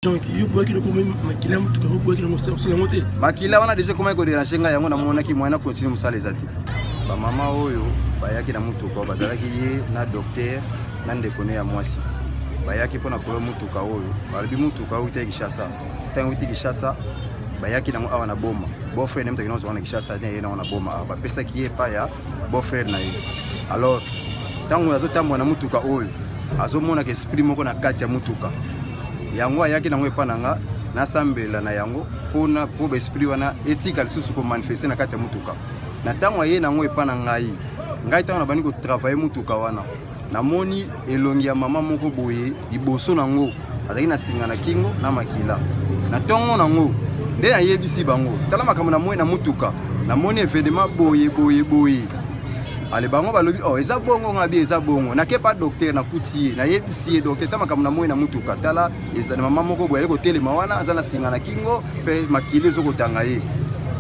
Donc yo boyaki loko makila motuka yango boyaki nango osala yango te. Makila wana deja ekomaki koderange ngai yango namonaki moyen na continue mosala eza te. Bamama oyo bayaki na motuka bazalaki ye na docteur na ndeko ne ya mwasi bayaki mpo na koya motuka oyo balobi motuka oyo utaki Kinshasa ntango euti Kinshasa bayaki nango awa na Boma beau frère na ye moto akendaki na Kinshasa ye nango na Boma awa bapesaki ye epai ya beau frère na ye alors ntango azotambola na motuka oyo azomonaka esprit moko na kati ya motuka yango ayaki nango epa na nga nasambela na yango mpona mpo baesprit wana etika lisusu komanifeste na kati ya motuka na ntango aye nango epa na ngai ngai ntango nabandi kotravaille motuka wana namoni elongi ya mama moko boye liboso nango azalaki na singa na kingo na makila na ntongo nango nde nayebisi bango tala makambo namoni na motuka namoni evenema boye boye boye ale bango balobi oh eza bongo nga bi eza bongo nake pa docteur nakuti ye nayebisi ye docteur ta makambo namoni na motuka tala eza na mama moko boye aye kotelema wana aza na singa na kingo mpe makili ezokotanga ye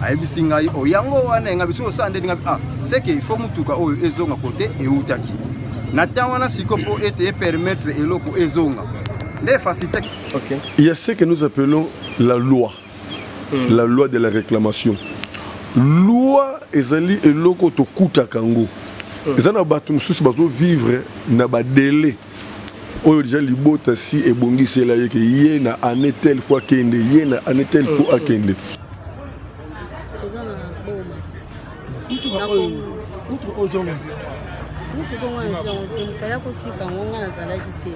ayebisi ngai o oh, yango wana enga biso osala nde ngai ah seke il faut motuka oyo ezonga kote eutaki na temps wana siko mpo ete epermettre eloko ezonga nde facilité okay. Il y a ce que nous appelons la loi mm. La loi de la réclamation loi ezali eloko tokutaka yango mm. Eza na bato mosusu bazovivre na badele oyo deja libota si ebongisela ye ke ye na année telle fois akende ye na année telle fois mm. akende mutuka ozonga mutuka oyo ezonga te moto aya kotika yango ngai nazalaki te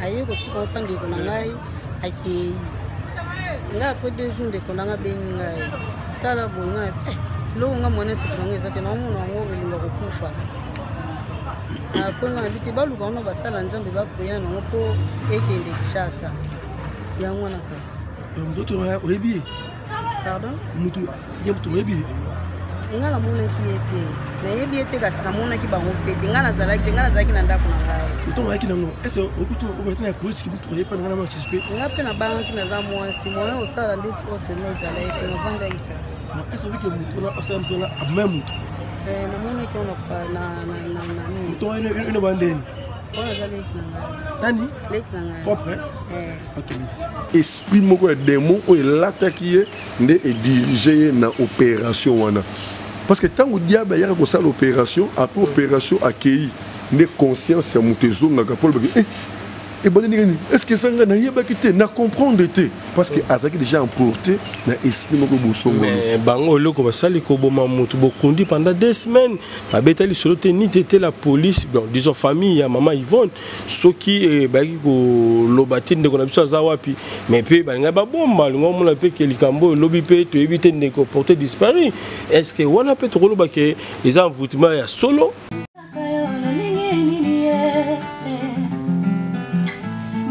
aye kotika ngo mpa ndeko na ngai akei ngai apres deux jours ndeko na ngai abengi ngai tala boye ngai eh, eloko ngai mwana esepela yango eza te naomona yango elinga kokufa apres ngai nabi te baluka wana basala nzambe bapriere nango mpo ekende kishasa yango wana kaka nzoto oyebi ye pardon mutu ye mutu oyebi ye nga namonaki ye te nayebi ye te kasi namonaki bango mpe te nga nazalaki te nga nazalaki na ndako na ngai ntango oyaki nango ese okutu obati na polisi mutu oye mpe na nga na mwasi suspect nga mpe nabangaki naza mwasi moyen osala ndeti oyo tema ezalaki te navandaki kaka ese obiki mutu wana osala mutu wana aboma mutu eh, namonaki wana mutu wana ino bandeni wana aza leki na ngai nani leki na ngai propre eh. Ok merci esprit moko ya démon oyo elataki ye nde edirige ye na opération wana parce que ntango diable ayaka kosala opération après opération akei nde conscience ya moto ezongaka mpo alobaki eh, ebandi ndenge nini est ce que eza ngai nayebaki te na comprendre te parce que azalaki déjà emporté na esprit moko bosongolo mais bango eloko basali koboma motu bokundi pendant deux semaines babeta lisolo te ni te te la police bon disons famille ya mama Yvonne soki eh, bayaki koloba te ndeko na biso aza wapi mais mpe balingaki babomba alinga omona mpe ke likambo oyo elobi mpe toyebi te ndeko porte disparu est ce que wana mpe tokoloba ke eza envoûtement ya solo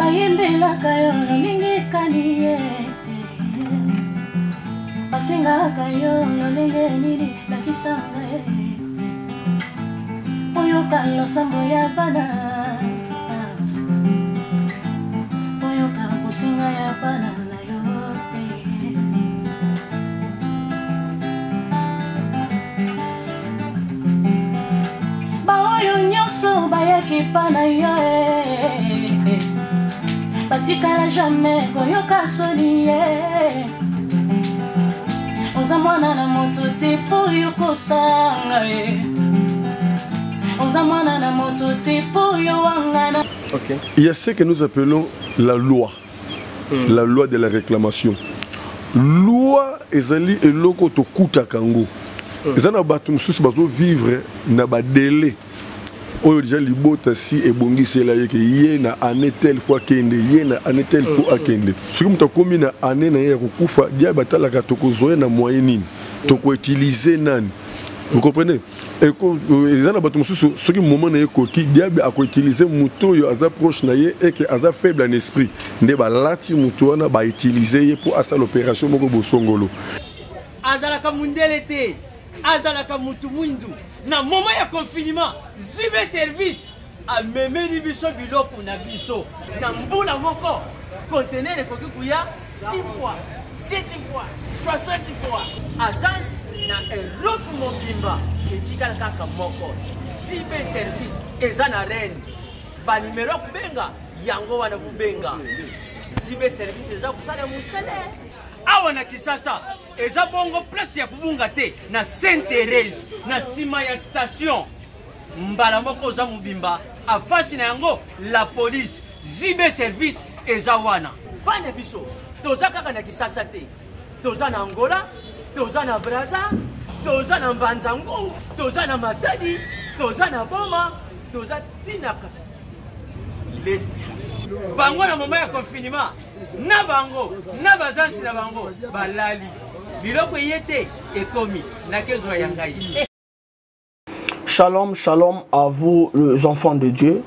bayembelaka yo lolenge kani ye basengaka yo lolenge nini lakisa ngai oyoka losambo ya bana oyoka kosenga ya bana na yo baoyo nyonso bayaki epa na yo eh, batikala jamais koyoka soni eh. oza mwana na moto te mpo yo kosanga ye oza mwana na moto te mpo yo wangana okay. Il y a ce que nous appelons la loi mm. La loi de la réclamation loi ezali eloko tokutaka yango mm. Eza na bato mosusu bazovivre na badele oyo deja libota si ebongisela ye ke ye na année telle fois akende ye na année telle fois mm. akende soki moto akomi na année na ye ya kokufa diable atalaka tokozwa ye na moyen nini tokoutilize nani vous comprenez eza na bato mosusu soki moment na ye ekoki diable akoutilize moto oyo aza proche na ye eke aza faible en esprit nde balati moto wana bautilize ye mpo asala opération moko bosongolo azalaka mundele te azalaka mutu mwindu na moment ya confinement zibe service amemeli biso biloko na biso na mbula moko conteneur ekoki koya 6 fois 7 fois 60 fois agence na europe mobimba etikala kaka moko zibe service eza na reine banimero ya kobenga yango wana kobenga JB service eza kosala mosala awa na Kinshasa. Eza bongo place ya kobunga te na Sainte Therese, na nsima ya station mbala moko oza mobimba afasi na yango la police. JB service eza wana. Bana biso toza kaka na Kinshasa te, toza na Angola, toza na Brazza, toza na Mbanza Ngungu, toza na Matadi, toza na Boma, toza tina lesti bango na moment ya confinement na bango na bazansi na bango balali biloko eye te ekomi nakezwa ya ngai. Shalom, shalom à vous les enfants de Dieu.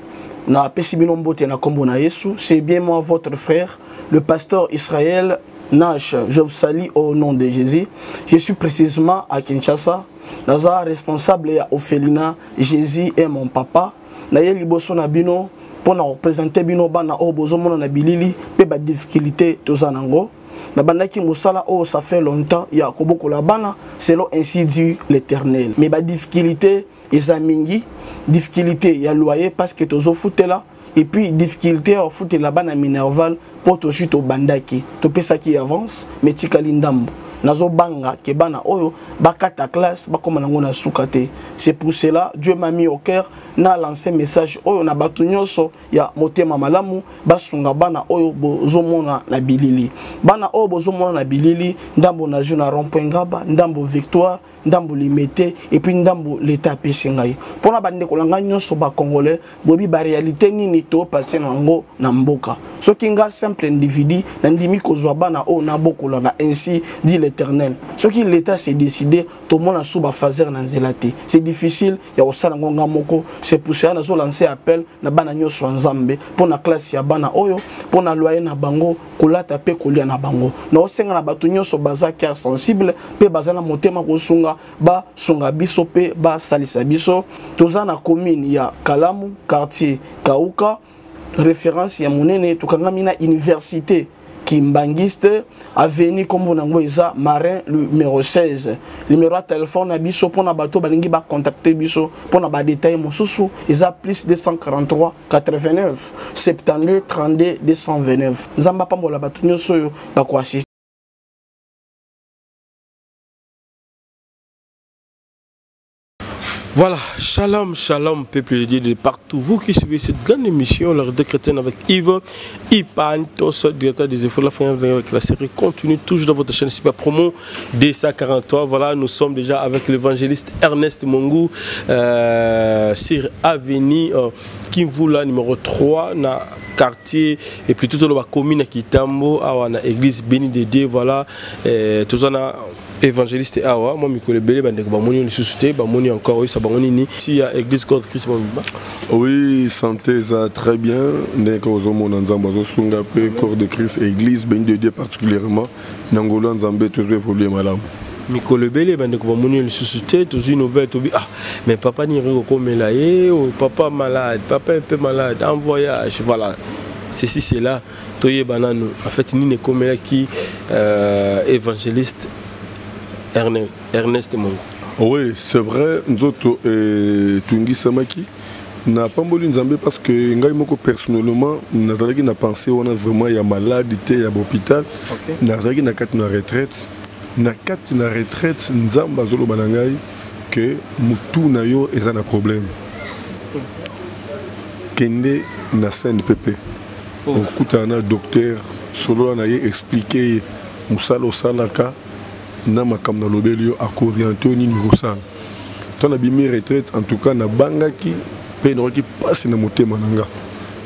Na pesi bino mbote na kombo na Yesu. C'est bien moi votre frère, le pasteur Israël Nash. Je vous salue au nom de Jésus. Je suis précisément à Kinshasa. Naza responsable ya orphelinat Jésus est mon papa. Na ye liboso na bino pour na représenter bino bana oyo bozomona na bilili pe ba difficulté toza nango. Nabandaki mosala oyo ça fait longtemps ya kobokola bana selon ainsi dit l'Éternel. Mais ba difficulté eza mingi, difficulté ya loyer parce que tozofutela, et puis difficulté ya kofutela bana minerval po tozwi tobandaki topesaki avance mais tikali ndambo. Nazobanga ke bana oyo bakata classe bakoma nango na suka te. C'est pour cela Dieu m'a mis au cœur na lancer message oyo na bato nyonso ya motema malamu basunga bana oyo bozomona na bilili. Bana oyo bozomona na bilili, ndambo na jeu na rond-point Ngaba, ndambo Victoire, ndambo Limete, et puis ndambo l'État apesi ngai. Mpona bandeko na ngai nyonso ba Congolais, boyebi ba réalité nini to passer nango na mboka. Soki nga simple individu nandimi kozwa bana oyo nabokola na ainsi dit l'Éternel. Soki l'État s'est décidé, tomona sous ba phaser na nzela te. C'est difficile ya kosala ngo nga moko. C'est pour cela nazo lancer appel na bana nyonso ya Nzambe mpona classe ya bana oyo, mpona loyer na bango, kolata pe kolia na bango. Naosenga na bato nyonso baza cœur sensible pe baza na motema kosunga, basunga biso pe basalisa biso. Toza na commune ya Kalamu, quartier Kauka, référence ya monene, tokangami na université Kimbanguiste, avenue kombo nango eza Marin numéro 16. Numéro ya téléphone na biso pona bato balingi ba contacter biso pona ba détails mosusu eza plus 243 89 72 32 229. Nzamba pambola bato nyonso oyo bako assister. Voilà, shalom, shalom, peuple de Dieu de partout. Vous qui suivez cette grande émission, la Réalité chrétienne avec Yves Ipantos, directeur des efforts de la fin avec la série continue toujours dans votre chaîne Super Promo D143. Voilà, nous sommes déjà avec l'évangéliste Ernest Mongou sur avenue Kimvula numéro 3, na quartier et plutôt dans la commune Kitambo, à la église bénie de Dieu. Voilà, tout ça na évangéliste awa moi mikolo ebele bandeko bamoni lisusu te, bamoni encore oyo sa bango nini si ya église corps de Christ mobimba. Oui, santé ça très bien ndenge ozomona Nzambe azosunga pe corps de Christ église bénie de Dieu particulièrement na ngolo ya Nzambe tozo évoluer malamu. Mikolo ebele bandeko bamoni lisusu te, tozwi nouvelle tobi ah mais papa ni riko komela ye, oh, papa malade, papa un peu malade en voyage, voilà ceci cela toyeba nanu en fait nini ekomelaki évangéliste Ernest Mongou. Oui, c'est vrai, nzoto etungisamaki na pamboli Nzambe parce que ngai moko personnellement nazalaki na pensée wana vraiment ya malade te ya hôpital. Nazalaki na kati na retraite, na kati na retraite Nzambe azoloba na ngai que mutu na yo eza na problème. Kende na CNPP. Okutana na docteur solola na ye expliquer ye mosala osalaka na makambo nalobeli yo akoriente yo nini kosala. Tango nabimi retraite en tout cas nabangaki mpe nayoki mpasi na motema na nga.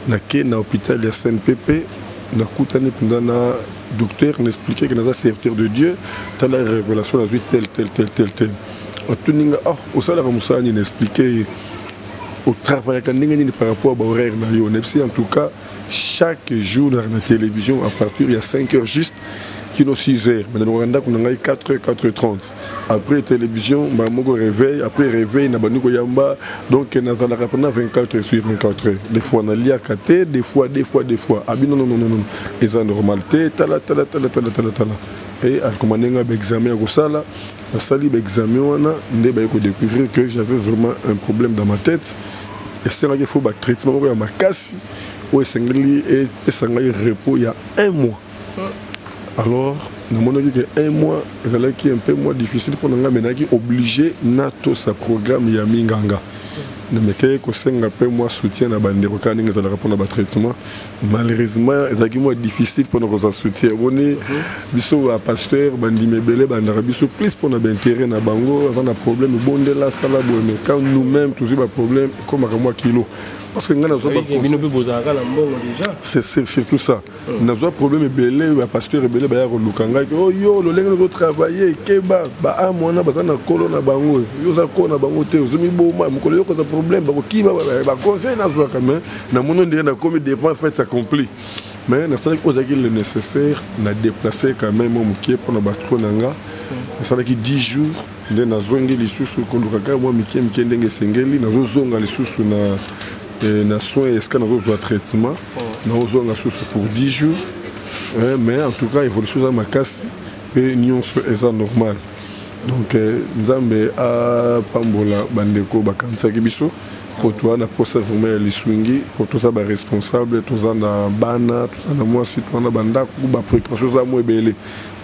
Nake na hôpital ya CNPP, nakutani mpenza na docteur, na expliquer que naza serviteur de Dieu, tala révélation nazwi tel tel tel tel tel. Atuni nga, ah, osalaka mosala nini? Na expliquer ye. Otravaillaka ndenge nini par rapport à ba horaire na yo? Nayebisi en tout cas chaque jour na télévision à partir ya 5 heures juste kino 6 heures. Maintenant, on a ngai 4 heures, quatre heures trente. Après télévision, ba moko réveil, après réveil na bandi koyamba. Donc nazalaka pendant 24 heures sur 24 heures. Des fois na liaka te, des fois, des fois, des fois. Ah non, non, non, non, non. Eza normal te, tala, tala, tala, tala, tala, tala. Et a commandé nga ba examen ya kosala. Nasali ba examen wana nde baye ko découvrir que j'avais vraiment un problème dans ma tête. Et c'est là qu'il faut ba traitement moko ya makasi. oyo esengeli epesa ngai repos ya un mois. Alors namonaki ke un mois ezalaki un peu moins difficile mpo na ngai, mais nayaki obligé natosa programme ya minganga. Namekaki kosenga mpe mwa soutien na bandeko kaka ndenge ezalaka mpona batraitement. Malheureusement ezalaki mwa difficile mpona kozwa soutien. Omoni, biso bapasteur, bandimi ebele bandaka biso plus mpona baintérêt na bango. Aza na problème, ebondela, asala boye. Mais quand nous-mêmes tozwi baproblème, ekomaka mwa kilo, parce que ngai nazwa bino mpe bozalaka na mbongo déjà. C'est surtout ça. Nazwa problème ebele, bapasteur ebele baya koluka ngai: "Oh, yo lolenge ozotravaille, keba, baame wana baza na kolo na bango, yo oza kolo na bango te, ozomiboma, mokolo yo kozwa problème bakokima." Baconseil nazwaka, mais namoni ndenge nakomi devant fait accompli. Mais nasalaki oyo ezalaki le nécessaire, na déplacer quand même mwa moke mpona batro na nga. Nasalaki 10 jours nde nazongi lisusu koluka kaka mwa mike mike ndenge esengeli. Nazozonga lisusu na soin esika nazozwa traitement, nazozonga lisusu pour 10 jours. Mais en tout cas évolution eza makasi mpe nyonso eza normal. Donc Nzambe apambola bandeko bakanisaki biso, po toza na posa vraiment ya lisungi, po toza baresponsable, toza na bana, toza na mwasi, toza na bandako, bapréoccupation eza mo ebele.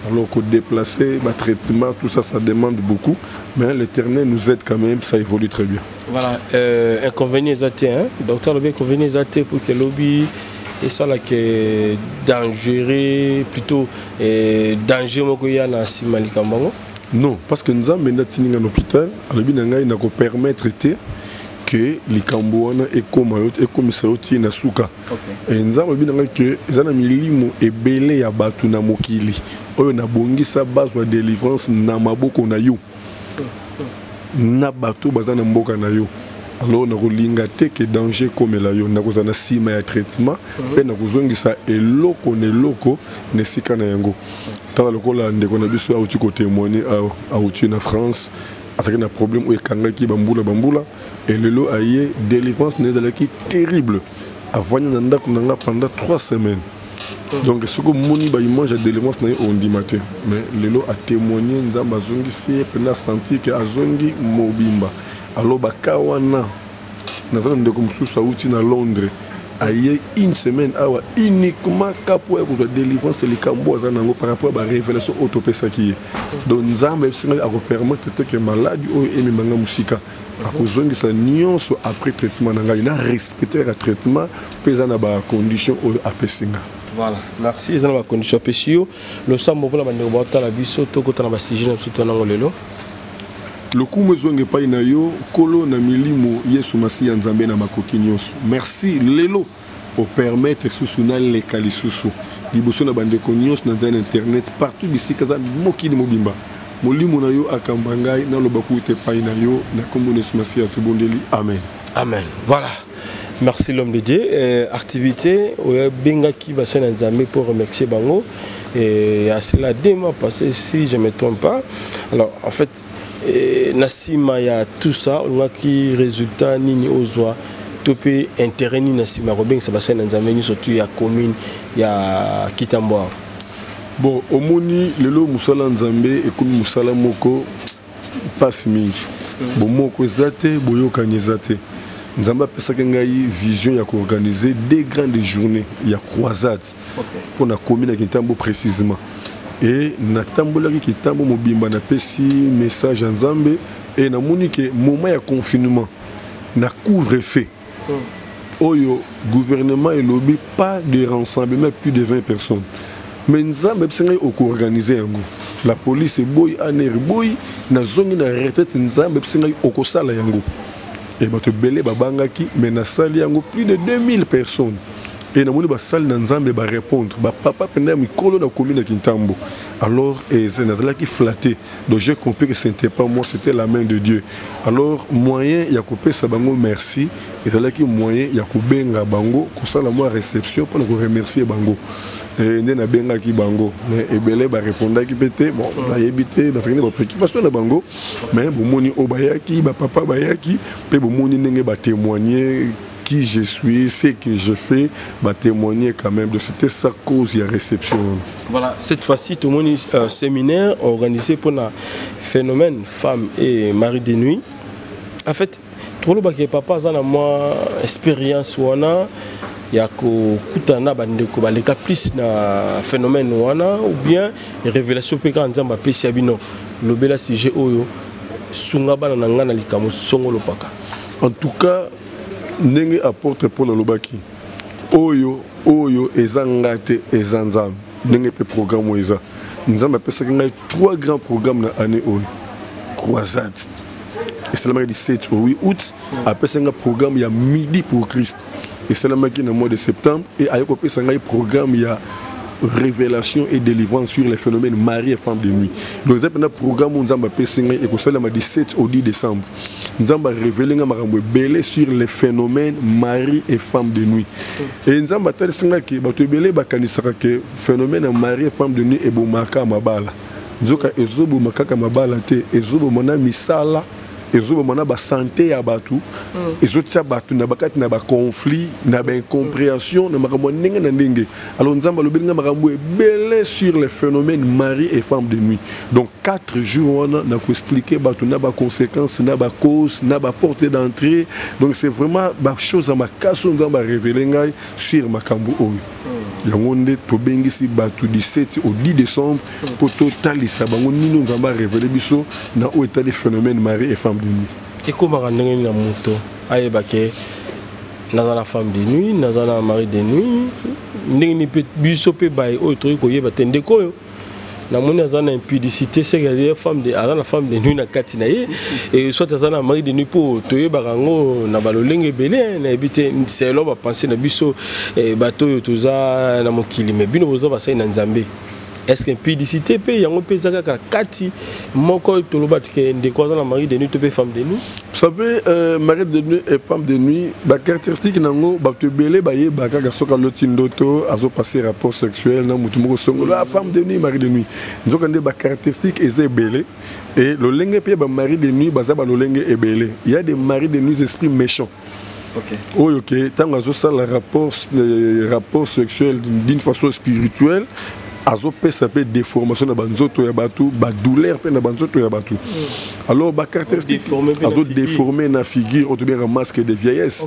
Alors kodéplacer, batraitement, tout ça, ça demande beaucoup, mais l'Éternel nous aide quand même, ça évolue très bien. Voilà, inconvénient eza te, hein? Docteur alobi inconvénient eza te pour ke lobi esalaka dangereux, plutôt danger moko ya na nsima likambo yango. Non, parce que Nzambe nde atindi ngai na hôpital. Alobi na ngai nakopermettre te ke likambo wana ekóma yo, ekomisa yo ti na suka. Nzambe alobi na ngai ke eza na milimo ebele ya bato na mokili oyo nabongisa bazwa délivrance na maboko na yo na bato baza na mboka na yo. Alors nakolinga te ke danger ekomela yo. Nakozala na nsima ya traitement mpe nakozongisa eloko na eloko na esika na yango. Tala lokola ndeko na biso auti kotémoigne awa, auti na France, azalaki na problème oyo ekangaki bambula bambula. Elelo aye, délivrance na ezalaki terrible. Avandi na ndako na nga pendant 3 semaines. Donc soki omoni baimage ya délivrance na ye, ondima te. Mais lelo atémoigne, Nzambe azongisi ye mpena, asentir ke azongi mobimba. Alors baka wana, naza na ndeko mosusu awuti na Londres, aye une semaine awa uniquement ka po ya kozwa délivrance, likambo aza nango par rapport ya barévélation oyo topesaki ye. Donc Nzambe ayebisi ngai akopermettre te ke maladi oyo ememanga mosika. Akozongisa nyonso après traitement na ngai, na respecter ya traitement mpe eza na bacondition oyo apesi nga. Voilà, merci. Eza na bacondition apesi yo. Losambo mpona bandeko baotala biso, tokota na basujet na biso to nango lelo. Lokumu ezonga epai na yo, Nkolo na milimo, Yesu Masiya, Nzambe na makoki nyonso. Merci lelo opermettre susu naleka lisusu liboso na bandeko nyonso na nzela na internet, partout bisika eza mokili mobimba. Molimo na yo akamba ngai, naloba kuta epai na yo. Na nkombo na Yesu Masiya tobondeli, amen. Amen. Voilà, merci l'homme de Dieu. Activité oyo bengaki basali na Nzambe pour remercier bango, et à cela 2 mois passé, si je me trompe pas. Alors en fait, na nsima ya tout ça, olingaki résultat nini ozwa to mpe intérêt nini na nsima ya kobengisa basali na Nzambe nyonso tu ya commune ya Kintambo? Bon, omoni, lelo mosala Nzambe ekomi mosala moko mpasi mingi. Bomoko eza te, boyokani eza te. Nzambe apesaki ngai vision ya koorganiser deux grandes journées ya croisade mpo na commune ya Kintambo précisément. E natambolaki Kintambo mobimba, napesi message ya Nzambe. E namoni ke moment ya confinement na couvre-feu oyo gouvernement elobi pas de rassemblement plus de 20 personnes, mais Nzambe ayebisi ngai okoorganize yango. La police eboyi, ANR eboyi, nazongi na retraite. Nzambe ayebisi ngai okosala yango. E bato ebele babangaki, mais nasali yango, plus de 2000 personnes. E namoni basali na Nzambe barépondre, bapapa mpenza ya mikolo na commune ya Kintambo. Alors nazalaki flatté. Donc j'ai compris que ce n'était pas moi, c'était la main de Dieu. Alors moyen ya kopesa bango merci ezalaki moyen ya kobenga bango, kosala mwa réception mpona koremercier bango. Nde nabengaki bango, mais ebele barépondaki mpe te. Bon, nayebi te, bazalaki na bapréoccupation na bango. Mais bomoni oyo bayaki, bapapa bayaki mpe bomoni ndenge batémoigner qui je suis, ce que je fais, bah témoigner quand même. Donc c'était ça cause, il y a réception. Voilà, cette fois-ci, tout le monde, séminaire organisé pour le phénomène femme et mari de nuit. En fait, tout le monde papa a moi expérience wana. Ya kokutana na bandeko baleka plus na phénomène wana, ou bien révélation mpe kaka Nzambe apesi ya bino? Lobela sujet oyo, sunga bana na ngai na likambo songolo paka. En tout cas, ndenge apôtre Paul alobaki, oyo oyo eza nga te, eza Nzambe. Ndenge mpe programme oyo eza, Nzambe apesaki ngai trois grands programmes na année oyo. Croisade esalamaki du 7 au 8 août. Apesaki ngai programme ya Midi pour Christ, esalamaki na mois de septembre. Et aye kopesa ngai programme ya révélation et délivrance sur les phénomènes mari et femme de nuit. Donc eza mpenza programme oyo Nzambe apesi ngai, ekosalama du 7 au 10 décembre. Nzambe arévélé ngai makambo ebele sur les phénomènes mari et femme de nuit. E Nzambe atalisi ngai ke bato ebele bakanisaka ke phénomène ya mari et femme de nuit ebomaka mabala. Nzoka ezoboma kaka mabala te, ezoboma na misala, ezoboma na basanté ya bato, ezotia bato na bakati na baconflit, na baincompréhension, na makambo ya ndenge na ndenge. Alors Nzambe alobeli nga makambo ebele sur les phénomènes mari et femme de nuit. Donc 4 jours wana, na koexpliquer bato na baconséquence, na bacause, na baporte d'entrée. Donc c'est vraiment bachose ya makasi oyo Nzambe arévélé ngai sur makambo oyo. Yango nde tobengisi bato du 7 au 10 décembre mpo totalisa bango nini Nzambe arévélé biso na oyo etali phénomène mari et femme de nuit. Ekomaka ndenge nini na moto ayeba ke naza na femme de nuit, naza na mari de nuit? Ndenge nini mpe biso mpe baye oyo tokoki koyeba te, ndeko oyo namoni aza na impudicité, seke aza femme de, aza na femme de nuit na kati na ye, et soit aza na mari de nuit? Mpo toyebaka yango na balolenge ebele, nayebi te, selon bapensées na biso bato oyo toza na mokili. Mais bino boza basali na Nzambe, est ce que impudicité mpe yango mpe eza kaka kati moko toloba ke ndeko aza na mari de nuit to mpe femme de nuit? Vous savez, mari de nuit et femme de nuit, bacaractéristique nango, bato ebele bayeba kaka soki aloti ndoto azopasser rapport sexuel na motu moko songolo, ah, femme de nuit, mari de nuit. Nzoka nde bacaractéristique eza ebele. Et lolenge mpe bamari de nuit baza balolenge ebele. Il y a des maris de nuit esprit méchant oyo ke ntango azosala rapport sexuel d'une façon spirituelle, azopesa mpe déformation na banzoto ya bato, badouleur mpe na banzoto ya bato. Alors bacaractéristique, azodéforme na figure, oyo tobengaka masque de vieillesse.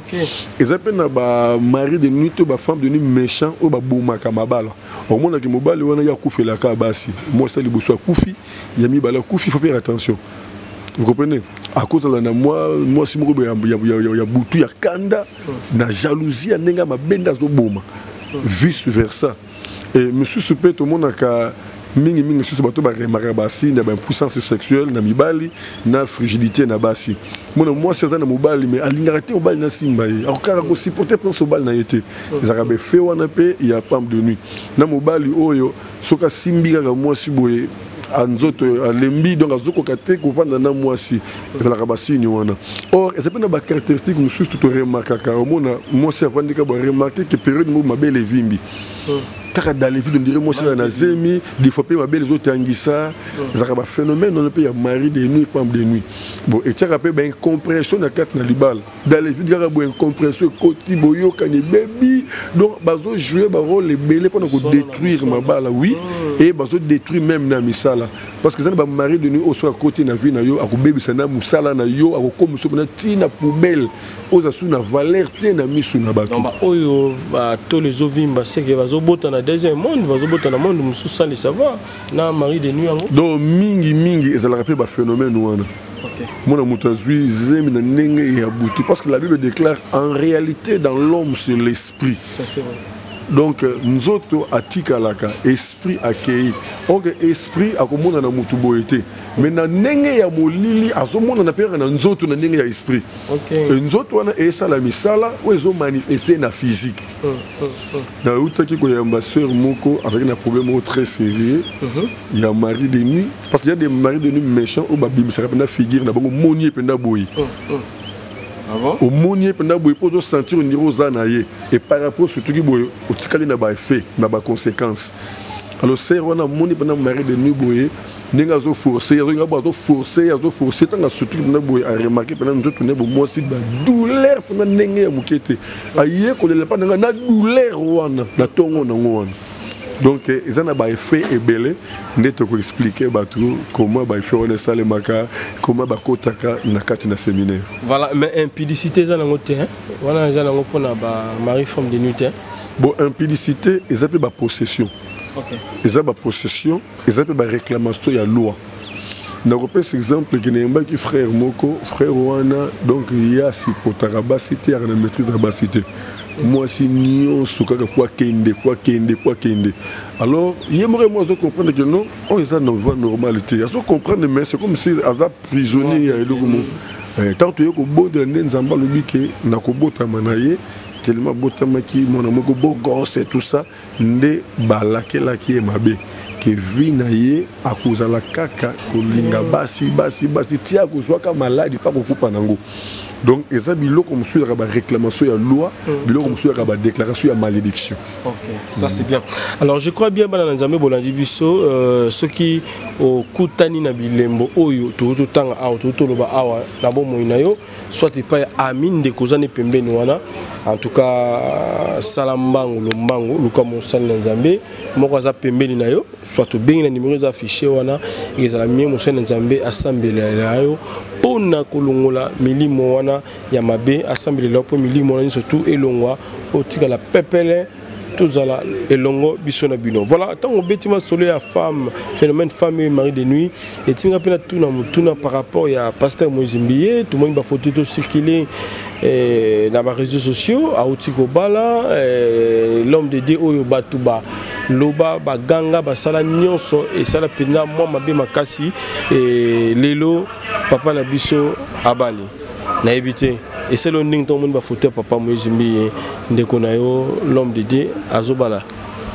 Eza mpe na bamari de nuit to bafemme de nuit méchant oyo babomaka mabala. Omonaki mobali wana ye akufelaka basi, mwasi ya liboso akufi, ya mibale akufi. Faut faire attention, vous comprenez? Akozala na mwasi moko boye ya butu, ya kanda, na jalousie ya ndenge ya mabe, nde azoboma, vice versa. E mosusu mpe tomonaka mingimingi mosusu, bato baremarquaka basigne ya baimpuissance sexuelle na mibali na frigidité na basi. Mona mwasi aza na mobali, mais alingaka te mobali na simba ye, akokaka kosupporter mpenza mobali na ye te. Ezalaka baeffet wana mpe ya femme de nuit. Na mobali oyo soki asimbi kaka mwasi boye, nzoto alembi, donc azokoka te kovanda na mwasi. Ezalaka basigne wana. Or eza mpe na bacaractéristique mosusu toremarquaka. Omona mwasi avandika, baremarquer ke période moko mabele evimbi kaka dans les villes, on dirait mwasi na zemi. Des fois mpe mabele ezotangisa. Ezalaka baphénomène wana mpe ya mari de nuit, femme de nuit. Bon, etiaka mpe baincompréhension na kati na libala. Dans les villes kaka boye, incompréhension ekoti, boyokani ebebi. Donc bazojouer barôle ebele mpona kodétruire mabala, oui, et bazodétruire même na misala, parce que eza na bamari de nuit oyo soki akoti na vie na yo, akobebisa na mosala na yo, akokomisa mpena ntina poubelle, oza su na valeur te na miso na bato. Oyo batolo ezovimba, seke bazobota na deuxième monde, bazobota na monde mosusu sans le savoir, na mari de nuit yango. Donc mingi mingi ezalaka mpe baphénomène wana. Mona moto azwi zemi na ndenge ya butu, parce que la Bible déclare: en réalité, dans l'homme, c'est l'esprit. Ça, c'est vrai. Donc nzoto atikalaka, esprit akei. Ok, esprit akomona na motu boye te, mais na ndenge ya molili azomonana mpe kaka na nzoto, na ndenge ya esprit. Nzoto wana esala misala oyo ezomanifeste na physique. Nautaki koyamba sœur moko azalaki na problème moko très sérieux ya mari de nuit, parce qu'il y a des maris de nuit méchants oyo babimisaka mpenza figure na bango. Moni ye mpenza boye, omoni ye mpenza boye mpo ozosentir on dirait oza na ye. Et par rapport surtout ki boye otikali na baeffet, na baconséquence. Alors sœur wana amoni mpenza mari de nuit boye, ndenge azoforce, azolinga bo, azoforce, azoforce. Ntango asutuki mpenza boye, aremarquer mpenza nzoto nde bomwasi badouleur mpenza ndenge ya moke te. Aye kolela mpa nanga na douleur wana na ntongo nango wana. Donc eza na baeffet ebele nde tokoexplike bato comment baeffet wana esalemaka, comment bakotaka na kati na séminaire. Voilà, mais impudicité eza nango te, wana eza nango mpona bamari femme de nuit te. Bon, impudicité eza mpe bapossession, eza bapossession, eza mpe baréclamation ya loi. Nakopesa exemple ke nayembaki frère moko, frère wana donc ye asipotaka basi te, yaka na maîtrise ya basi te, mwasi nyonso kaka po akende, po akende, po akende. Alors ye moko ye mo azo comprendre que non, oyo eza na voie normale te, azo comprendre, mais c'est comme si aza prisonnier ya eloko moko. Ntango toye kobondela nde Nzambe alobi ke nakobotama na ye, tellement abotamaki mwana moko beau gosse et tout ça, nde balakelaki ye mabe ke vie na ye akozala kaka kolinga basi, basi, basi, ti akozwaka maladi mpa kokupa nango. Donc eza biloko mosusu yaka baréclamation ya loi, biloko mosusu yaka badéclaration ya malédiction. Ok, ça c'est bien. Alors je crois bien, bana na Nzambe, bolandi biso, soki okutani na bilembo oyo totanga awa, totoloba awa na bomoi na yo, soit epai ya ami, ndeko oza ne pembeni wana, en tout cas sala mbangu, lombangu, luka mosali na Nzambe moko aza pembeni na yo, soit obengi na numéro eza affiché wana. Ezala mie mosali na Nzambe asambelela yo mpona kolongola milimo wana ya mabe, asambelela yo mpo milimo wana nyonso tu elongwa, otikala pepele, tozala elongo biso na bino. Voilà, ntango obeti masolo ya femme, phénomène femme et mari de nuit, etinga mpe natuna motuna par rapport ya pasteur Moïse Mbiye. Tomoni bafoto tocircule na baréseaux sociaux, auti kobala, l'homme de Dieu oyo bato baloba, baganga, basala nyonso, esala mpenza mwa mabe makasi. Lelo papa na biso abali. Nayebi te esali oyo ndenge ntongo omoni bafoto ya papa Moïse Mbiye, ndeko na yo, l'homme de Dieu, azobala,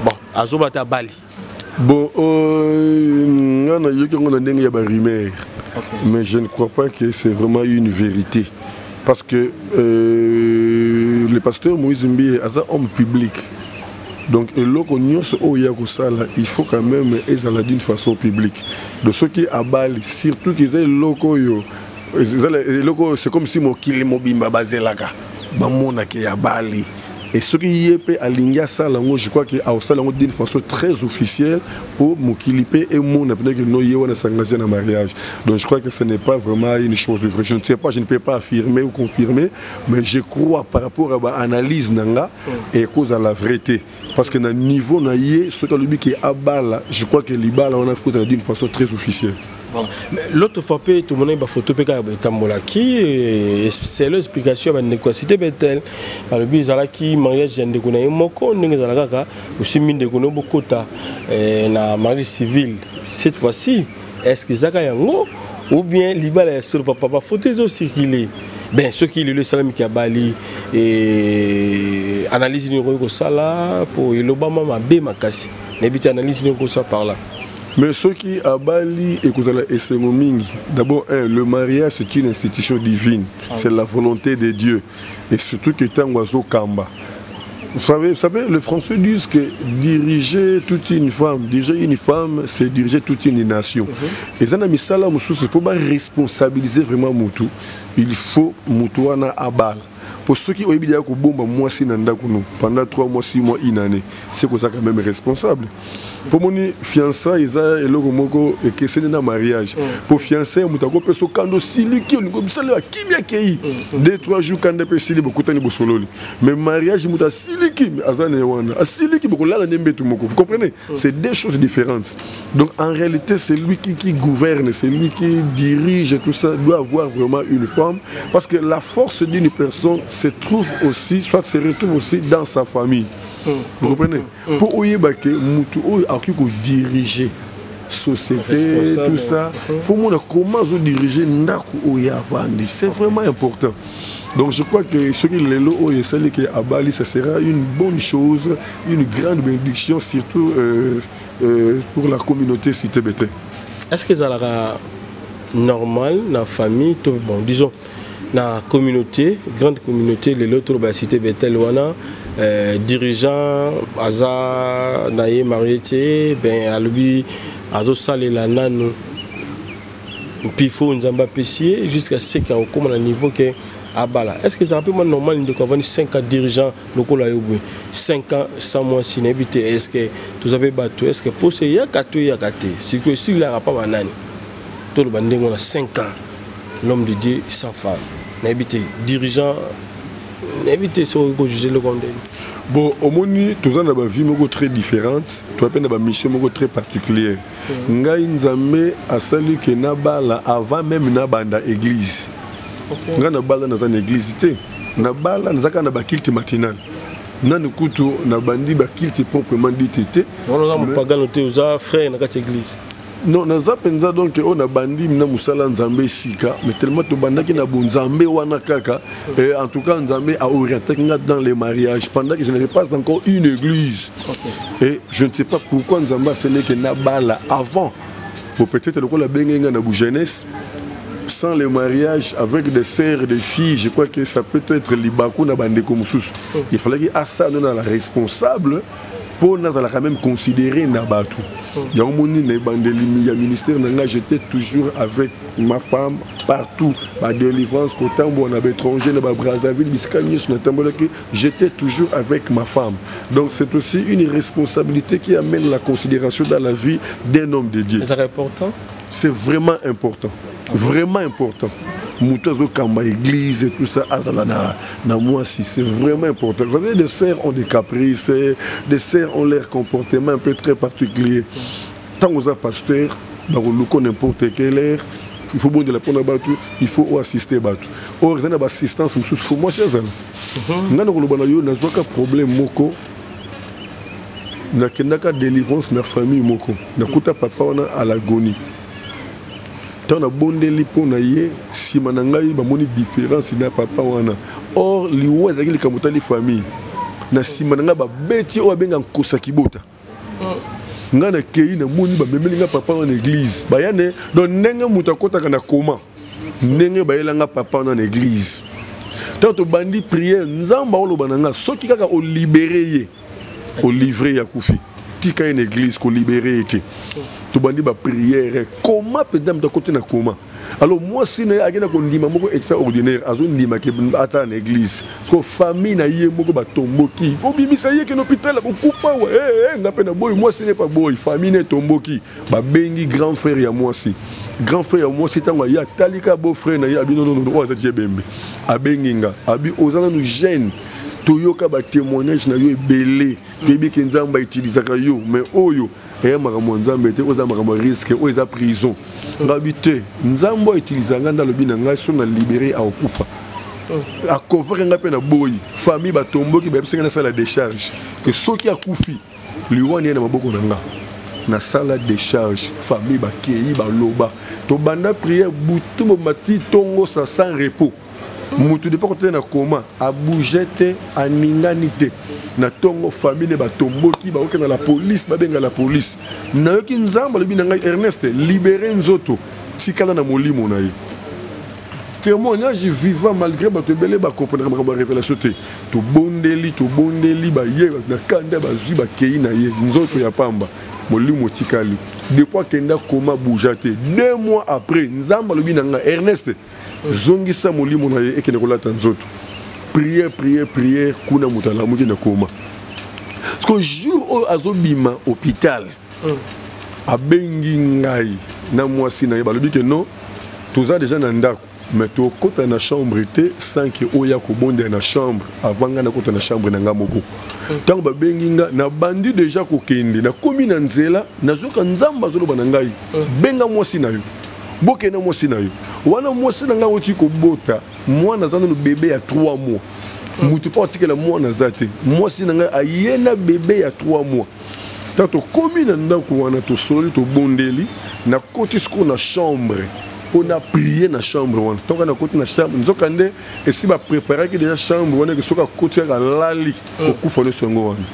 bon, azobala te, abali. Bon, nga nayoki yango na ndenge ya barumeur, mais je ne crois pas que c'est vraiment une vérité, parce que le pasteur Moïse Mbiye aza homme public. Donc eloko nyonso oyo ya kosala, il faut quand même ezala d'une façon publique. Donc soki abali, surtout ke eza eloko oyo, eloko oyo c'est comme si mokili mobimba bazelaka bamonake ya bali. Et soki ye mpe alingi asala yango, je crois que aosala yango d'une façon très officielle po mokili mpe emona peut-être que no, ye wana s'engage na mariage. Donc je crois que ce n'est pas vraiment une chose vraie. Je ne sais pas, je ne peux pas affirmer ou confirmer, mais je crois, par rapport à baanalyse na nga, ekozala vrai te, parce que na niveau na ye, soki alobi ke abala, je crois que libala wana kozala d'une façon très officielle. Voilà. Mais l'autre fois mpe tomonaki bafoto mpe kaka etambolaki, selo explication ya bandeko ya Cité Betel, balobi ezalaki mariage ya ndeko na ye moko, ndenge ezala kaka osimbi ndeko na yo bokota na mariage civil. Cette fois-ci, est ce que ezaka yango ou bien libala ya solo? Papa, bafoto ezocircule. Ben, soki lelo esalamiki ya bali, analyse nini okoki kosala po elobama mabe makasi? Nayebi te, analyse nini okoki kosala par là? Mais soki abali, ekozala esengo mingi. D'abord, un, le mariage, c'est une institution divine, c'est la volonté de Dieu. Et surtout que ntango azokamba, vous savez, les Français disent que diriger toute une femme, diriger une femme, c'est diriger toute une nation. Et ça, misala mosusu, pour responsabiliser vraiment mutu, il faut mutu wana abala. Pour ceux qui ont eu kobomba mwasi na ndako no pendant 3 mois, 6 mois, une année, c'est que ça quand même responsable. Po moni fiançailles eza eloko moko ekeseni na mariage. Po fiançailles, moto akopesa okanda, osiliki, olingi obisala, akimi, akei, 2 3 jours, kanda mpe esili, bokutani, bosololi. Mais mariage, moto asiliki, aza na ye wana, asiliki, bokolala nde mbetu moko. Vous comprenez? C'est deux choses différentes. Donc en réalité, c'est lui qui gouverne, c'est lui qui dirige tout ça, doit avoir vraiment une femme, parce que la force d'une personne se trouve aussi, soit se retrouve aussi dans sa famille. Vous comprenez? Mpo oyeba ke mutu oyo akoki kodiriger société, tout ça, faut mona comment azodirige ndako oyo avandi. C'est vraiment important. Donc je crois que soki lelo oyo esali ke abali, ça sera une bonne chose, une grande bénédiction, surtout pour la communauté Cité Béthel. Est ce que ezalaka normal na famille to, bon, disons na communauté, grande communauté lelo toloba ya Cité Béthel wana, dirigeant aza na ye marié te, ben alobi azosalela nanu mpifo Nzambe apesi ye jusqu'à ce que akokóma na niveau ke Abala. Est-ce que ça mpe mwa normal ndeko avandi 5 ans dirigeant lokola yo boye 5 ans sans mwasi nayebi te est ce que toza mpe bato est ce que posa eyaka to eyaka te sikoyo esilaka mpa banani toloba ndenge wana 5 ans l'homme de Dieu sans femme nayebi te dirigeant nayebi te soki kojuge eloko ndenge. Bon, omoni toza na bavie moko très différente, toza mpe na bamission moko très particulière. Ngai Nzambe asali ke nabala avant même nabanda église. Ngai nabala naza na église te, nabala naza kaka na baculte matinal, nani kutu nabandi baculte proprement dit te. Wana oza mopagano te, oza frère na kati ya église. Non, naza mpenza donc oyo nabandi na mosala Nzambe esika, mais tellement tobandaki na bonzambe wana kaka. Et en tout cas Nzambe a orienté nga dans les mariages pendant que je n'avais pas encore une église. Et je ne sais pas pourquoi Nzambe aseleke nabala avant. Bon, peut-être lokola abengaki nga na jeunesse sans le mariage avec des frères, des filles, je crois que ça peut être libaku na bandeko mosusu. Il fallait que asala na la responsable mpo nazala quand même considéré na bato yango. Moni na ebandeli ya ministère na ngai, j'étais toujours avec ma femme partout, badélivrance, kotambola na baétranger, na babrazzaville, bisika nyonso natambolaki, j'étais toujours avec ma femme. Donc c'est aussi une responsabilité qui amène la considération dans la vie d'un homme de Dieu. C'est important. C'est vraiment important, vraiment important. Moto azokamba église et tout ça azala na mwasi, c'est vraiment important. Vous savez, des sœurs ont des caprices, des sœurs ont leur comportement un peu très particulier. Ntango oza pasteur, bakoluka n'importe quelle heure. Il faut bondela mpona bato, il faut oassister bato. Or eza na baassistance mosusu, faut mwasi azala. Ngai na koloba na yo, nazwaka problème moko. Nakendaka délivrance na famille moko, nakuta papa wana à l'agonie. Ntango nabondeli mpo na ye, nsima na ngai bamoni différence na papa wana. Or liwa ezalaki likambo tali famille. Na nsima na ngai babeti oyo abenga nkosa kibota. Ngai nakei, namoni bamemeli ngai papa wana église, baya ne donc ndenge moto akɔtaka na koma, ndenge bayelanga papa wana na église. Ntango tobandi prière, Nzambe aoloba na nga: soki kaka olibere ye, olivre ye, akufi. Tika ye na église, kolibere ye te. Tobandi baprière, koma mpenza moto akoti na koma. Alors mwasi na ye akenda kondima moko extraordinaire, azondima ke atala na église. Parce que famille na ye moko batomboki: obimisa ye, kende hôpital, akokufa wa. Nga mpe na boyi, mwasi ne pa boyi, famille ne etomboki. Babengi grand frère ya mwasi. Grand frère ya mwasi, ntango aye, atali kaka beau frère na ye, abi: nonono, oyo aza tie bembe. Abengi nga, abi: oza nanu jeune, toyoka batémoignage na yo ebele, toyebi ke Nzambe autilisaka yo, mais oyo eya makambo ya Nzambe te, oyo eza makambo ya risque, oyo eza prison. Ngabi te, Nzambe oyo autilisaka ngai nde alobi na ngai so na libéré, akokufa. Aconvaincre ngai mpe na boyi. Famille batomboki, bayebisi ngai nasala décharge ke soki akufi, liwa ye na maboko na nga. Nasala décharge, famille bakei, baloba. Tobanda prière butu mobima ti ntongo, sa sans repos. Mutu depa kotele na koma, abouge te, aningani te. Na ntongo famille ne batomboki, bakokenda la police, babenga la police. Nayoki Nzambe alobi na ngai: Ernest, libere nzoto, tikala na molimo na ye. Témoignage vivant, malgré bato ebele bakomprendaka makambo ya révélation te. Tobondeli, tobondeli, baye na kanda, bazwi, bakei na ye, nzoto ya pamba, molimo etikali. Depuis akenda koma, bouja te. 2 mois après, Nzambe alobi na ngai: Ernest, zongisa molimo na ye ekende kolata nzoto. Prière, prière, prière, kuna moto alamuki na koma. Parce que jour oyo azobima hôpital, abengi ngai na mwasi na ye, balobi ke non, toza déjà na ndako, mais tokɔta na chambre te sans ke oya kobondela na chambre avant ngai nakɔta na chambre na ngai moko. Ntango babengi nga, nabandi déjà kokende, nakomi na nzela, nazoka Nzambe azoloba na ngai: benga mwasi na yo, bokende. Mwasi na yo wana, mwasi na ngai oti kobota mwana, aza nano bébé ya 3 mois. Motu mpo atikela mwana aza te. Mwasi na ngai aye na bébé ya 3 mois. Ntango tokomi na ndako wana, tosololi, tobondeli, nakoti sikoyo na chambre mpo na prier na chambre wana. Ntango nakoti na chambre, nzoka nde esi bapreparaki déjà chambre wana ke soki akoti kaka, alali, kokufa nyonso yango wana.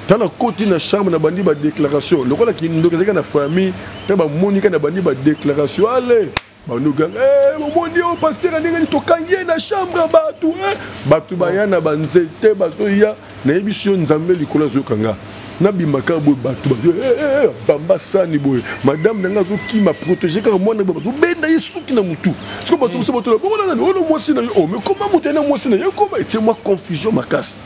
Ntango nakoti na chambre, nabandi badéclaration lokola kindoki ezalaki na famille. Ntango bamoni ka nabandi badéclaration, ale banoganga: bomoni oyo pasteur andenge tokangi ye na chambre ya bato. Bato baya na banzete, bazoya. Nayebisi yo, Nzambe likolo azoyoka nga. Nabimaka boye, bato bazo eh, eh, eh, bamba sani boye, madame na ngai azokima, protege kaka mwana, bazobenda ye suki na motu. Siko bato mosusu batola bongo na nani oyo mwasi na yo? Oh, mais koma moto ye na mwasi na ye, koma etie mwa confusion makasi.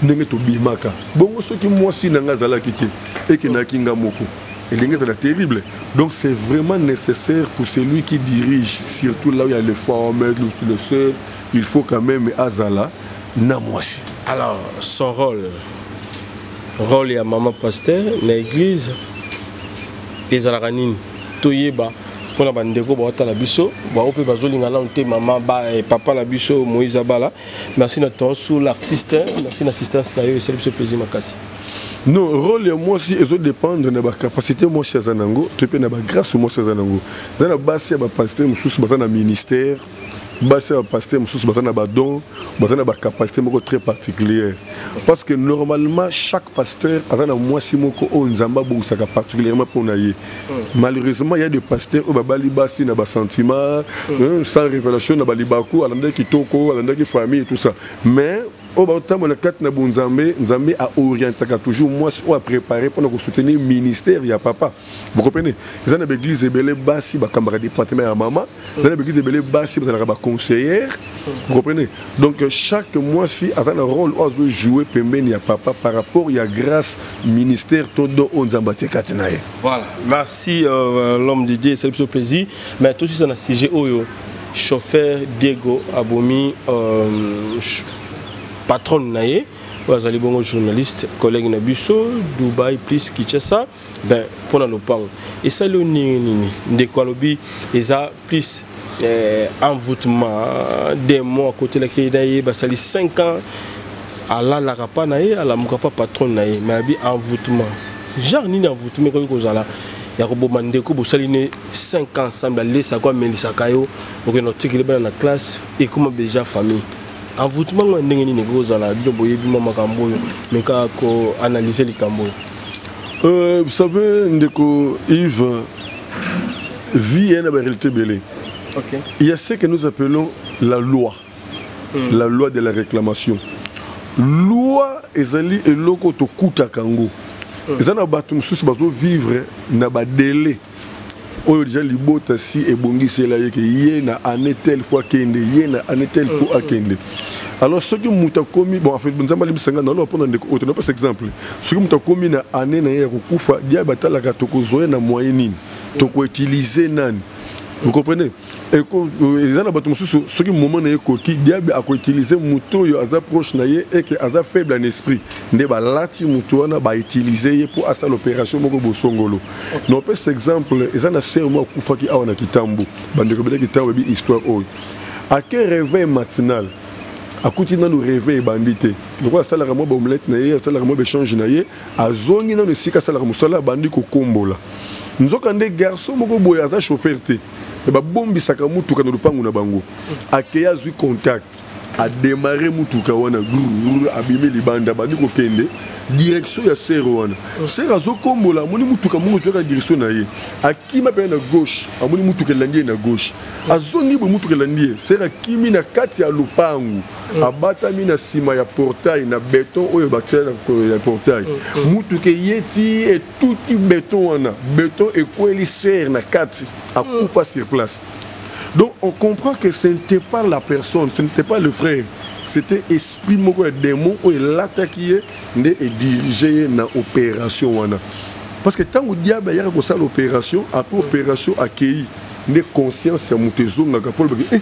Ndenge tobimaka bongo, soki mwasi na ngai azalaki te, ekendaki nga moko, elingi ezala terrible. Donc c'est vraiment nécessaire pour celui qui dirige, surtout là où il y a le femmes, le seul, il faut quand même azala na mwasi. Alors son rôle, rôle ya mama pasteur na église ezalaka nini? Toyeba mpona bandeko baotala biso, bao mpe bazolinga nanu te mama ba, eh, papa na biso Moïse Abala. Merci na tonsu l'artiste, merci na assistance na yo, esali biso plaisir makasi. Non, rôle ya mwasi ezodépendre na bacapacité mwasi aza nango to mpe na bagrâce mwasi aza nango. Eza na basi ya bapasteur mosusu baza na ministère, basi ya bapasteur mosusu baza na badon, baza na bacapacité moko très particulière, parce que normalement chaque pasteur aza na mwasi moko oyo Nzambe abongisaka particulièrement mpo na ye. Malheureusement, il y a des pasteurs oyo babali basi na basentiment, sans révélation, na balibaku, alandaki kitoko, alandaki famille et tout ça. Mais oyo baotambola kati na bonzambe, Nzambe aorientaka toujours mwasi oyo apréparé mpona kosoutenir ministère ya papa. Vous comprenez? Eza na baeglise ebele basi bakambaka département ya mama, eza na baeglise ebele basi bazalaka baconseillère. Vous comprenez? Donc chaque mwasi aza na rôle oyo azojouer pembeni ya papa par rapport ya grâce, ministère to don oyo Nzambe atie kati na ye. Voilà, merci l'homme de Dieu, c'est biso plaisir. Mais tout ça na sujet oyo chauffeur Diego abomi patronne na ye oyo azali bongo journaliste, collègue na biso Dubai plus Kinshasa, ben mpona lopango, esali oyo ndenge nini? Ndeko alobi eza plus envoûtement, démon akotelaki na ye. Basali 5 ans, alalaka pa na ye, alamuka pa patron na ye. Mais abi envoûtement, genre nini envoûtement ekoki kozala ya koboma ndeko bosali ne 5 ans ensemble, alesaka, amelisaka yo, okende otikeli bana na classe, ekoma déjà famille? Envoûtement ngo ya ndenge nini ekoki kozala? Bino boyebi mwa makambo oyo, mais kaka koanalyse likambo oyo. Vous savez, ndeko Yves, vie est une réalité belée. Il y a ce que nous appelons la loi. La loi de la réclamation. Loi ezali eloko tokutaka yango. Eza na bato mosusu bazovivre na badélai oyo déjà libota si ebongisela ye ke ye na année telle fois akende, ye na année telle fois akende. Alors soki moto akomi, bon, en fait, Nzambe alimbisa nga, naloba mpona ndeko oyo, tonapesa exemple, soki moto akomi na année na ye ya kokufa, diable atalaka tokozwa ye na moyen nini, tokoutilize nani. Vous comprenez? Eza na bato mosusu, soki moment na ye ekoki, diable akoutilize moto oyo aza proche na ye eke aza faible en esprit, nde balati moto wana, bautilize ye mpo asala opération moko bosongolo. Na opesa exemple, eza na sœur moko akufaki awa na Kitambo. Bandeko ebele Kitambo ebi histoire oyo. Ake réveil matinal, akuti nanu réveil ebandi te. Lokola asalaka mwa baomelette na ye, asalaka mwa baéchange na ye, azongi nanu esika asalaka mosala, abandi kokombola. Nzoka nde garçon moko boye aza chauffeur te, me babombisaka mutuka na lupangu na bango. Akei, azwi contact, adémarre mutuka wana, grrr, abimi libanda, abandi kokende direction ya sœur wana. Sœur azokombola, amoni mutuka moko ezwaka direction na ye, akima pene na gauche, amoni mutuka elandi ye na gauche, azongi boye, mutuka elandi ye. Sœur akimi na kati ya lupangu, abatami na nsima ya portail na béton oyo batia ya portail. Mutuka eyeti, etuti béton wana, béton ekweli sœur na kati, akufa sur place. Donc on comprend que ce n'était pas la personne, ce n'était pas le frère, c'était esprit moko ya démon oyo elataki ye nde edirige ye na opération wana. Parce que ntango diable ayaka kosala opération, après opération akei, nde conscience ya moto ezongaka mpo alobaki: eh,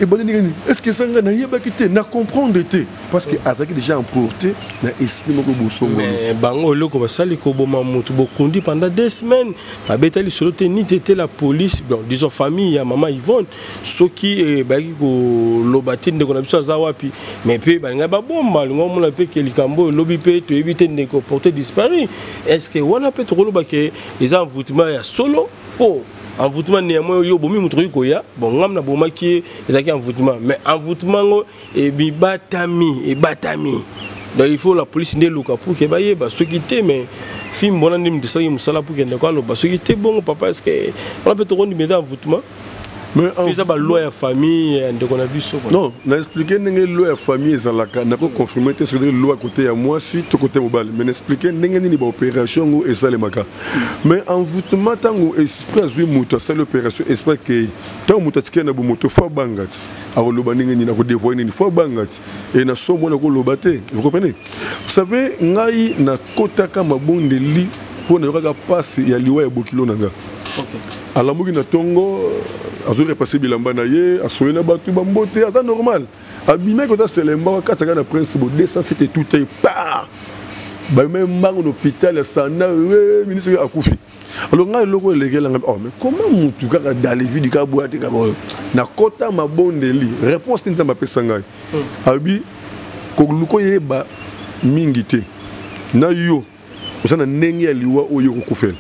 ebandi ndenge nini? Est ce que eza ngai? Nayebaki te, na comprendre te, parce que azalaki déjà emporté na esprit moko bosongolo. Mais bango eloko basali, koboma motu, bokundi pendant 2 semaines, babetali lisolo te, ni te te la police, bon, disons famille ya mama Yvonne, soki bayaki koloba te ndeko na biso aza wapi, mais mpe balingai babomba, balingai omona mpe ke likambo oyo elobi mpe toyebi te, ndeko porté disparu. Est ce que wana mpe tokoloba ke eza envoûtement ya solo? Mpo envoûtement néanmoins oyo obomi moto, okoki koya, bon, ngam nabomaki ye, ezalaki envoûtement, mais envoûtement ngo ebibatami, ebatami. Donc il faut la police nde eluka pour ke bayeba. Soki te, mais fimbo wana nde moto esalaki mosala pour ke ndeko aloba. Soki te bongo papa, est ce que wana mpe tokondima eza envoûtement? Mais eza baloi ya famille ya ndeko na biso. Non, na expliqué ndenge loi ya famille ezalaka. Nakoconfirme te soki loi côté ya mwasi to côté mobali, mais na expliqué ndenge nini baopération yango esalemaka. Mais envoûtement, ntango esprit azwi moto, asali opération, esprit akei. Ntango moto atikali na bomoto, fo abanga ti akoloba ndenge nini, akodévoile nini, fo abanga ti e na somo wana akoloba te. Vous comprenez? Vous savez, ngai nakotaka mabondeli mpo nayokaka mpasi ya liwa ya bokilo na nga. Alamuki na ntongo, azorepasse bilamba na ye, asoye na bato bambote, aza normal. Abimaki kota Selemba, akataka na Prince bo 207, etute pa bamemi mbango na hôpital ya Sanda. Ministre akufi. Alors ngai eloko elekelanga, oh, mais comment mutu kaka dalevidi kabwa te kaka oyo? Nakota mabondeli, réponse te Nzambe apesa ngai. Alobi koluka oyeba mingi te na yo oza na ndenge ya liwa oyo okokufela.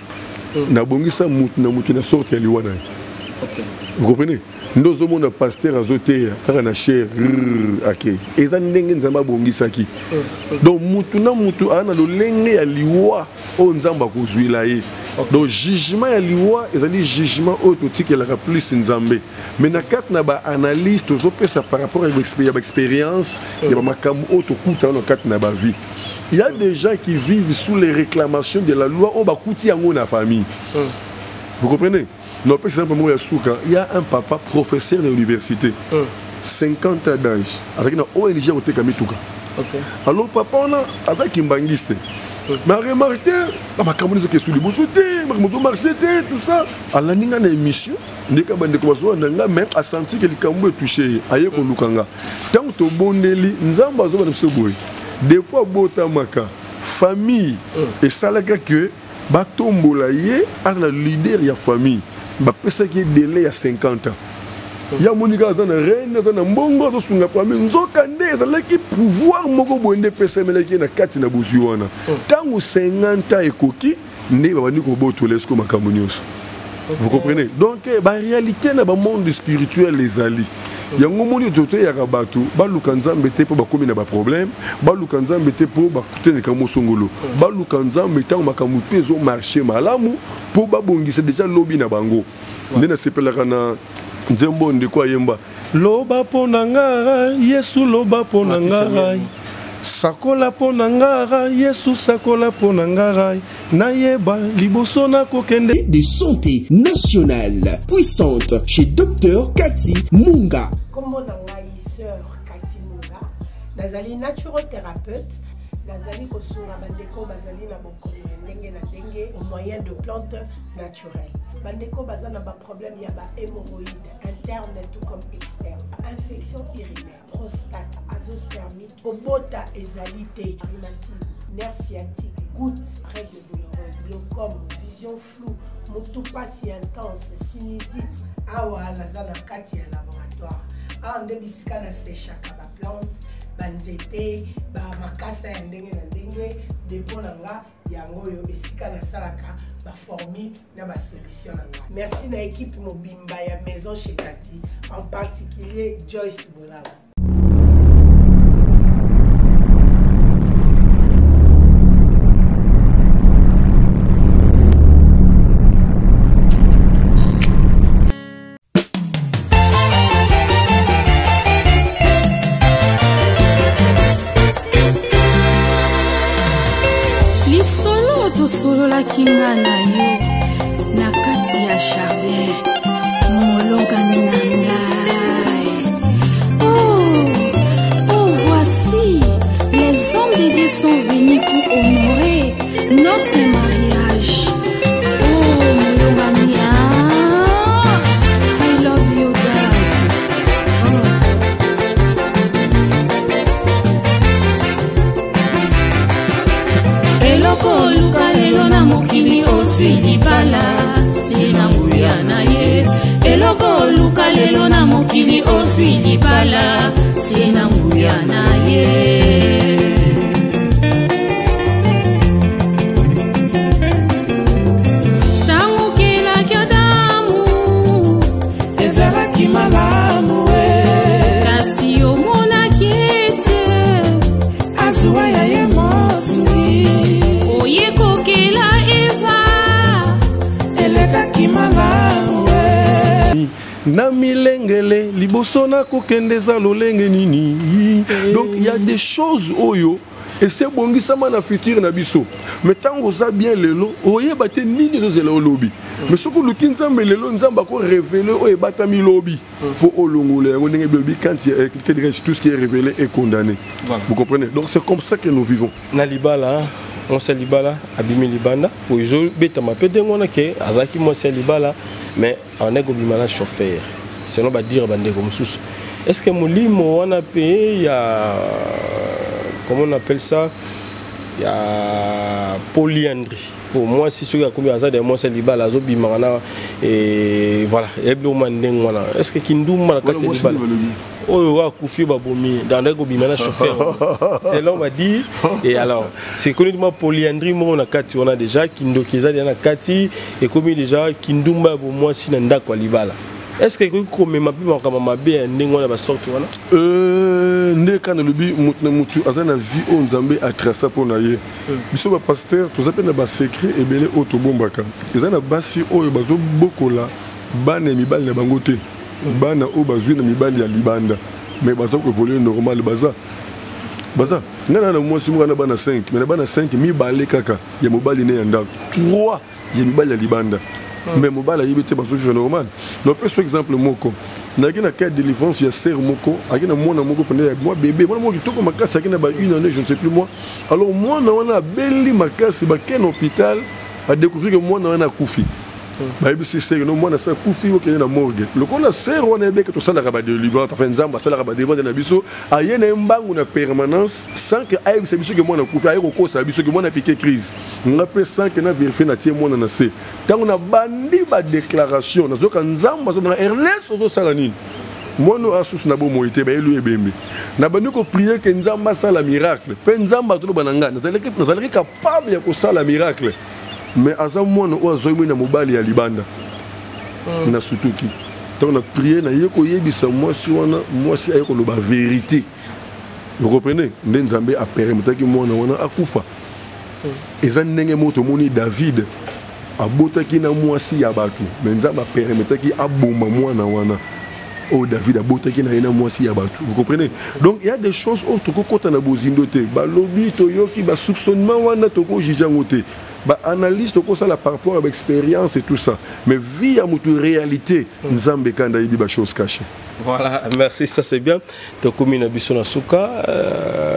Nabongisa mutu na mutu na sorte ya liwa na ye. Vous comprenez? Nde ozomona pasteur azoteya kaka na chair, ake eza ndenge Nzambe abongisaki. Donc mutu na mutu aza na lolenge ya liwa oyo Nzambe akozwila ye. Donc jugement ya liwa ezali jugement oyo totikelaka plus Nzambe. Mais na kati na baanalyse tozopesa par rapport ya baexpérience ya bamakambo oyo tokutana na kati na bavie, il y a des gens qui vivent sous les réclamations de la loi oyo bakuti yango na famille. Vous comprenez? Non, par exemple moko ya suka, il y a un papa professeur na université, 50 ans d'âge, azalaki na ONG ya koteka mituka. Alors papa wana aza kimbangiste, mais aremarke makambo nyonso ekesu liboso te, makambo ezomarche te, tout ça. Alandi nga na émission ndeka bandeko bazowa na nga, mais asanti ke likambo etouche ye, aye koluka nga. Ntango tobondeli, Nzambe azoba na biso boye: depuis abotamaka, famille esalaka ke batombola ye azala leader ya famille. Bapesaki ye délai ya 50 ans. Ya moni kaka aza na reine, aza na mbongo, azosunga famille. Nzoka nde ezalaki pouvoir moko boye nde epesamelaki ye na kati na bozwi wana. Ntango 50 ans ekoki, nde babandi kobotola esiko makambo nyonso. Vous comprenez? Donc baréalité na bamonde spirituel ezali yango. Moni, totoyaka bato baluka Nzambe te mpo bakomi na baproblème, baluka Nzambe te mpo bakutanaka mosongolo, baluka Nzambe ntango makambo mpe ezomarche malamu, mpo babongisa déjà lobi na bango. Nde nasepelaka na nzembo ndeko ayemba: loba mpo na ngai Yesu, loba mpo na ngai, sakola mpo na ngai Yesu, sakola mpo na ngai, nayeba liboso nakokende. De santé nationale puissante chez Dr Cathy Munga. Kombo na ngai sœur Kati Munga, nazali naturothérapeute, nazali kosunga bandeko bazali na bokono ya ndenge na ndenge au moyen de plantes naturelles. Bandeko baza na baproblème ya bahémorroïde interne tout comme externe, infection urinaire, prostate, azoospermie, kobota ezali te, rhumatisme, nerf sciatique, goutte, règle douloureuse, glaucome, vision floue, motu pasi intense, sinusite. Awa naza na kati ya laboratoire. Awa nde bisika nasechaka baplante, banzete, bamakasa ya ndenge na ndenge. Dépôt na nga yango oyo, esika nasalaka baformule na basolution na nga. Merci na équipe mobimba ya Maison chez Kati, en particulier Joyce Bolaba. Lisolo tosololaki nga na yo na kati ya jardin, molongani na ngai. Oh, oh, voici les hommes de Dieu sont venus pour honorer notre mariage. Oh, molongani, ah, I love you, Dad. Oh. Eloko oluka lelo na mokili, ozwi libala se na nguya na ye. Eloko oluka lelo na mokili, ozwi libala se na nguya na ye. Ntango okelaki Adamu, ezalaki malamu e. Kasi omonaki ete azuwa ya ye mosuni. Oye kokela Eva, elekaki malamu e. Na milengele liboso nakokende eza lolenge nini. Donc il y a des choses oyo esi ebongisama na futur na biso, mais ntango oza bien lelo, oyeba te nini ezozela olobi. Mais soki oluki Nzambe lelo, Nzambe akorévéler oyo ebatami lobi mpo olongola yango. Ndenge belobi, quand que dirais-je, tout ce qui est révélé est condamné. Voilà. Vous comprenez? Donc c'est comme ça que nous vivons. Na libala, mwasi ya libala abimi libanda, oyo ezobetama mpe ndenge wana ke azalaki mwasi ya libala, mais abandaki kobima na chauffeur, selon badire bandeko mosusu. Est ce que molimo wana mpe ya, comment on appelle ça, ya polyandrie, po mwasi soki akomi aza de mwasi ya libala azobimaka na voilà, ya biloko mwa ndenge wana, est ce que kindumba na kati ya libala oyo akufi, babomi, dandaki kobima na chauffeur selon badire, et alors c'est connu mwa polyandrie moko na kati wana, déjà kindoki eza deja na kati, ekomi déjà kindumba ya bomwasi na ndako ya libala, est ce que ekoki komema mpe makambo mabe ya ndenge wana, basorte wana? Nde kaka nalobi, motu na motu aza na vie oyo Nzambe atracer mpo na ye. Biso bapasteur toza mpe na basecret ebele oyo tobombaka. Eza na basi oyo bazobokola bana ya mibali na bango te, bana oyo bazwi na mibali ya libanda, mais baza koévoluer normal. Baza ngai na mwasi moko na bana 5, mais na bana 5, mibale kaka ya mobali ne ya ndako, 3 ya mibali ya libanda, mais mobali ayebi te, bazovivre normal. Napesa exemple moko: nayaki na cas ya délivrance ya sœur moko, ayaki na mwana moko pene ya mwa bébé, mwana moko kitoko makasi, ayaki na ba une année, je ne sais plus moi. Alors mwana wana abeli makasi, bakei na hôpital, badécouvrir ke mwana wana akufi. Bayebisi sœur: no, mwana se akufi, okende na morgue. Lokola sœur wana yebeke tosalaka badélivrance, enfin Nzambe asalaka badélivrance na biso, aye na ye mbangu na permanence sans ke ayebisa biso ke mwana akufi. Aye kokosa biso ke mwana apiquer crise. Nga mpe, sans ke na vérifier, na tie mwana na se. Ntango nabandi badéclaration, nazoyoka Nzambe azobanga: "Ernest, ozosala nini? Mwana oyo asusu na bomoi te, bayelu ebembe." Nabandi koprier ke Nzambe asala miracle, mpe Nzambe azoloba na ngai: "Nazalaki capable ya kosala miracle, mais aza mwana oyo azwaki na mobali ya libanda." Nasutuki. Ntango na prier, naye koyebisa mwasi wana, mwasi aye koloba vérité. Vous comprenez? Nde Nzambe apermettaki mwana wana akufa. Eza ndenge moko tomoni David abotaki na mwasi ya bato, mais Nzambe apermettaki aboma mwana wana oyo David abotaki na ye na mwasi ya bato. Vous comprenez? Donc il y a des choses oyo tokokɔta na bozindo te. Balobi, toyoki basoupçonnement wana, tokojuger yango te. Baanalyse tokosala par rapport à baexpérience et tout ça, mais vie ya motu, réalité, Nzambe kanda ayebi bachose cachée. Voilà, merci, ça c'est bien. Tokomi na biso na suka.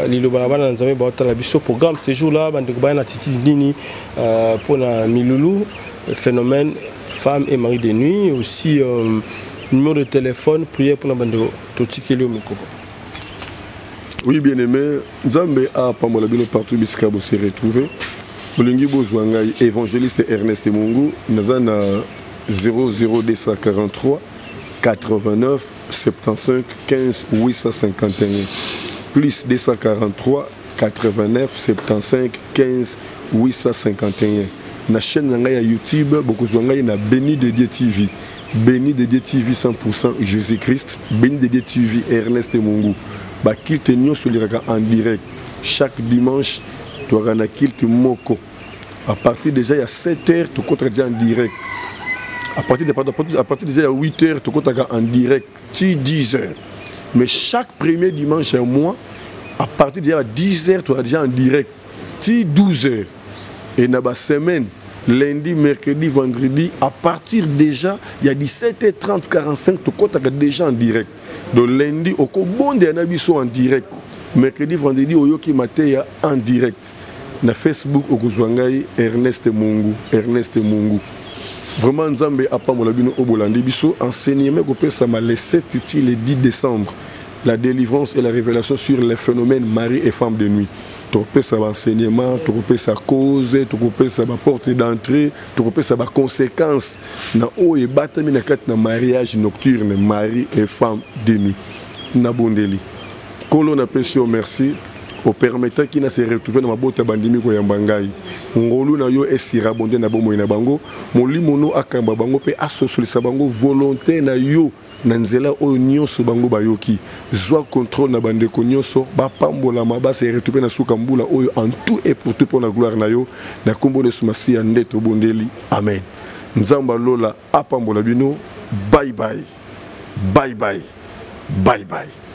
Liloba na bana na Nzambe baotala biso programme ce jour là, bandeko baya na attitude nini mpona milulu phénomène femme et mari de nuit, aussi numéro de téléphone, prière mpona bandeko, totikeli yo micro. Oui, bien aimé, Nzambe apambola bino partout bisika bose retrouver. Bolingi bozwa ngai, évangéliste Ernest Mungu, naza na 00243 89 75 15 851, plus 243 89 75 15 851. Na chaîne na ngai ya YouTube, bokozwa ngai na Béni de Dieu TV, Béni de Dieu TV 100% Jésus Christ, Béni de Dieu TV Ernest Mungu. Baculte nyonso elekaka en direct. Chaque dimanche toyaka na culte moko à partir déjà ya 7 heures, tokotaka déjà en direct à partir de, pardon, à partir déjà ya 8 heures, tokotaka en direct ti 10 heures. Mais chaque premier dimanche ya mois, à partir déjà ya 10 heures, toyaka déjà en direct ti 12 heures. Et na basemaine, lundi, mercredi, vendredi, à partir déjà il y a 17h30 45, tokotaka déjà en direct. Donc lundi okobondela na biso en direct, mercredi, vendredi oyoki mateya en direct. Na Facebook okozwa ngai Ernest Mungu, Ernest Mungu. Vraiment, Nzambe apambola bino oyo bolandi biso. Enseignement kopesama le 7 ti le 10 décembre, la délivrance et la révélation sur les phénomènes mari et femme de nuit. Tokopesa baenseignement, tokopesa cause, tokopesa baporte d'entrée, tokopesa baconséquence na oyo ebatami na kati na mariage nocturne, mari et femme de nuit. Nabondeli. Nkolo, napesi yo merci, opermettaki na se retrouver na mabota bandimi koyamba ngai. Ngolu na yo esurabonder na bomoi na bango. Molimo no akamba bango mpe asosolisa bango volonté na yo na nzela oyo nyonso bango bayoki. Zwa contrôle na bandeko nyonso, bapambolama, base retrouver na suka mbula oyo en tout et pour tout mpo na gloire na yo. Na nkombo na Yesu Masiya nde tobondeli, amen. Nzambe alola apambola bino. Bye bye. Bye bye. Bye bye.